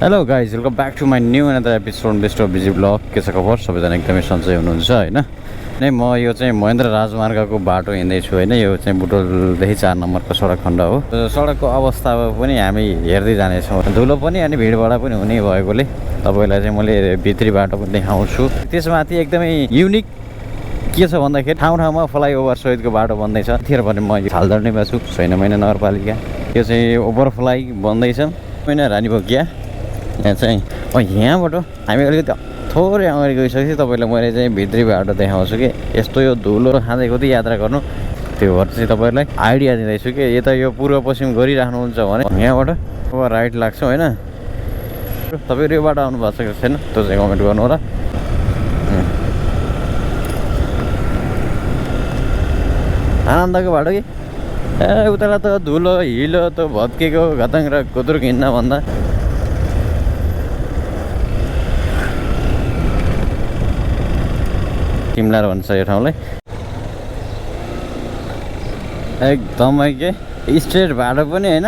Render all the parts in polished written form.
Hello guys, welcome back to my new another episode best of busy blog. के छ खबर? सबैजना एकदमै सन्चै हुनुहुन्छ होइन? नै म यो चाहिँ महेन्द्र राजमार्गको बाटो हिँड्दैछु होइन। यो चाहिँ बुटोलदेखि 4 नम्बरको सडक खण्ड हो। सडकको अवस्था पनि हामी हेर्दै जानेछौँ। धुलो पनि अनि भिडभाड पनि हुने भएकोले तपाईँलाई चाहिँ मैले भित्री बाटो पनि देखाउँछु। त्यसमाथि एकदमै युनिक के छ भन्दाखेरि ठाउँ ठाउँमा फ्लाइओभर सहितको बाटो बन्दैछ। त्यतिखेर भने म झालदर्नेमा छु, छैनमैना नगरपालिका। यो चाहिँ ओभरफ्लाइ बन्दैछ होइन रानीभोगिया। यहाँ चाहिँ यहाँबाट हामी अलिकति थोरै अगाडि गइसकेपछि तपाईँलाई मैले चाहिँ भित्री बाटो देखाउँछु कि यस्तो यो धुलो खाँदै खोज्दै यात्रा गर्नु, त्यो भएर चाहिँ तपाईँलाई आइडिया दिँदैछु कि यता यो पूर्व पश्चिम गरिराख्नुहुन्छ भने यहाँबाट अब राइट लाग्छ होइन। तपाईँहरू यो बाटो आउनु भएको छ कि छैन त्यो चाहिँ कमेन्ट गर्नु होला। आनन्दको बाटो कि उता त धुलो हिलो त भत्केको घताङ र कुद्रुक हिँड्न भन्दा तिमलार भन्छ यो ठाउँलाई। एकदमै के स्ट्रेट बाटो पनि होइन।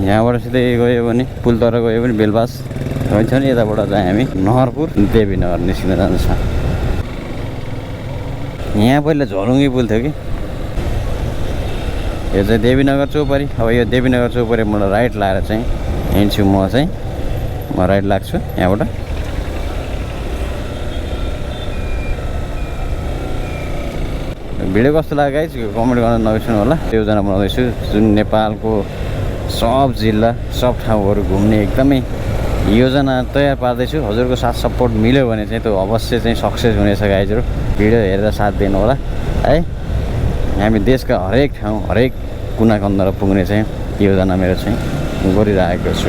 यहाँबाट सिधै गयो भने पुलतर गयो भने बेलबास हुन्छ नि। यताबाट चाहिँ हामी नहरपुर देवीनगर निस्किन जान्छ। यहाँ पहिला झोलुङ्गी पुल थियो कि यो चाहिँ देवीनगर चौपरी। अब यो देवीनगर चौपरीबाट राइट लाएर चाहिँ हिँड्छु म राइट लाग्छु यहाँबाट। भिडियो कस्तो लाग्यो गाइज कमेन्ट गर्न नबिर्सनु होला। योजना बनाउँदैछु जुन नेपालको सब जिल्ला सब ठाउँहरू घुम्ने एकदमै योजना तयार पार्दैछु। हजुरको साथ सपोर्ट मिल्यो भने चाहिँ त्यो अवश्य चाहिँ सक्सेस हुनेछ गाइजहरू। भिडियो हेरेर साथ दिनु होला है। हामी देशका हरेक ठाउँ हरेक कुना कन्दरा पुग्ने चाहिँ योजना मेरो चाहिँ गरिरहेको छु।